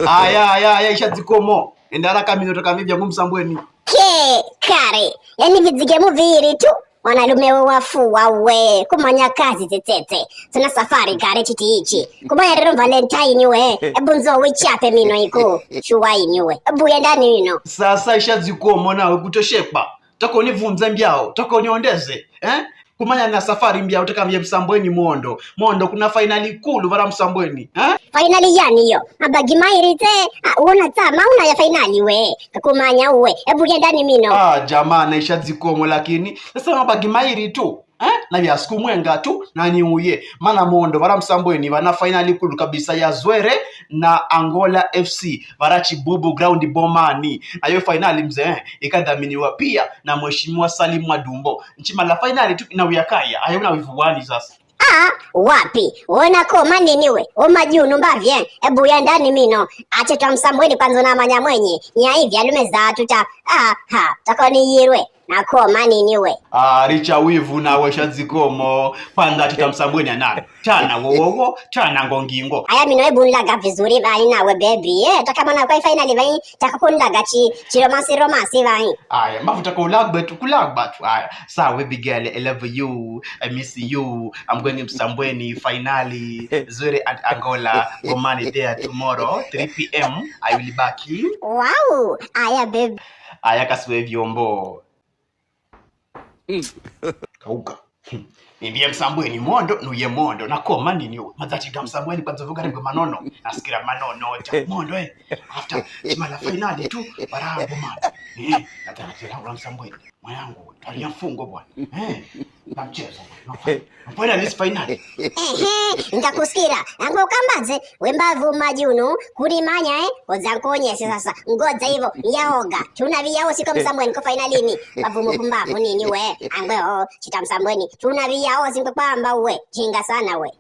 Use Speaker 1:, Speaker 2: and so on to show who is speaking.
Speaker 1: Aya aya aya ishadzikomo endaraka mino takamivya ngumsambweni.
Speaker 2: Ke kare yani vizige muviri tu wanalume wafuwa we kumanya kazi tsetsetse tuna safari kare chiti ichi kumanya rero valentine we ebunzo wichape mino iku shuwaini we ebuye ndani ino.
Speaker 1: Sasa ishadzikomo nawe kutoshekwa takonivunze mbyao takoniondeze eh? Kumanya na safari mbyao takamye msambweni mondo mondo kuna fainali kulu vara msambweni eh?
Speaker 2: Fainali yani iyo mabagi mairi tse uona tsa mauna ya fainali we kakumanya uwe ebuye ndani mino.
Speaker 1: Ah, jamaa na ishadzikomo lakini sasa mabagi mairi tu eh? Na vya siku mwenga tu na niuye mana mondo vara msambweni vana fainali kulu kabisa ya Zwere na Angola FC vara Chibubu ground Bomani nayo fainali mzee ikadhaminiwa pia na mheshimiwa Salim Mwadumbo nchima la fainali tu inauyakaya ayona wivuwani sasa.
Speaker 2: Ah, wapi wona koma nini we omajunu mbavye ebuya ndani mino ache twa msambweni kwanza na manya mwenye nyaivi alume zatu ta ah, ha takoniyirwe nakoma nini we.
Speaker 1: Ah, richa wivu nawe shadzikomo kwanza chita msambweni anani tana wowowo tana ngongingo.
Speaker 2: Aya mino ebu nlaga vizuri vai nawe baby takamana kwa finally vai takakunlaga chi chi romance romance vai.
Speaker 1: Aya mafuta kulagba tu kulagba tu. Aya sawa baby girl, I love you, I miss you, I'm going msambweni finally Zwere and Angola Bomani there tomorrow 3 p.m. I will back.
Speaker 2: Wow, aya baby.
Speaker 1: Aya kasiwe vyombo kauka nimbie msambweni mondo nuye mondo nakoma nini uwe madzachiga msambweni kwanza rimwe manono nasikira manono ta mondo after chimala finali tu barabo mano natanatira ula msambweni mwanangu twalia mfungo bwana na mchezo bwana finali is finali.
Speaker 2: Ehe, nkakusikira ango kambaze wembavu majuno kulimanya odza nkuonyeshe sasa ngodza hivyo yaoga tuna viyao siko msambweni ko finalini bavu mupumbavu nini we angwe o chita msambweni tuna viyao siko kwamba uwe jinga sana we.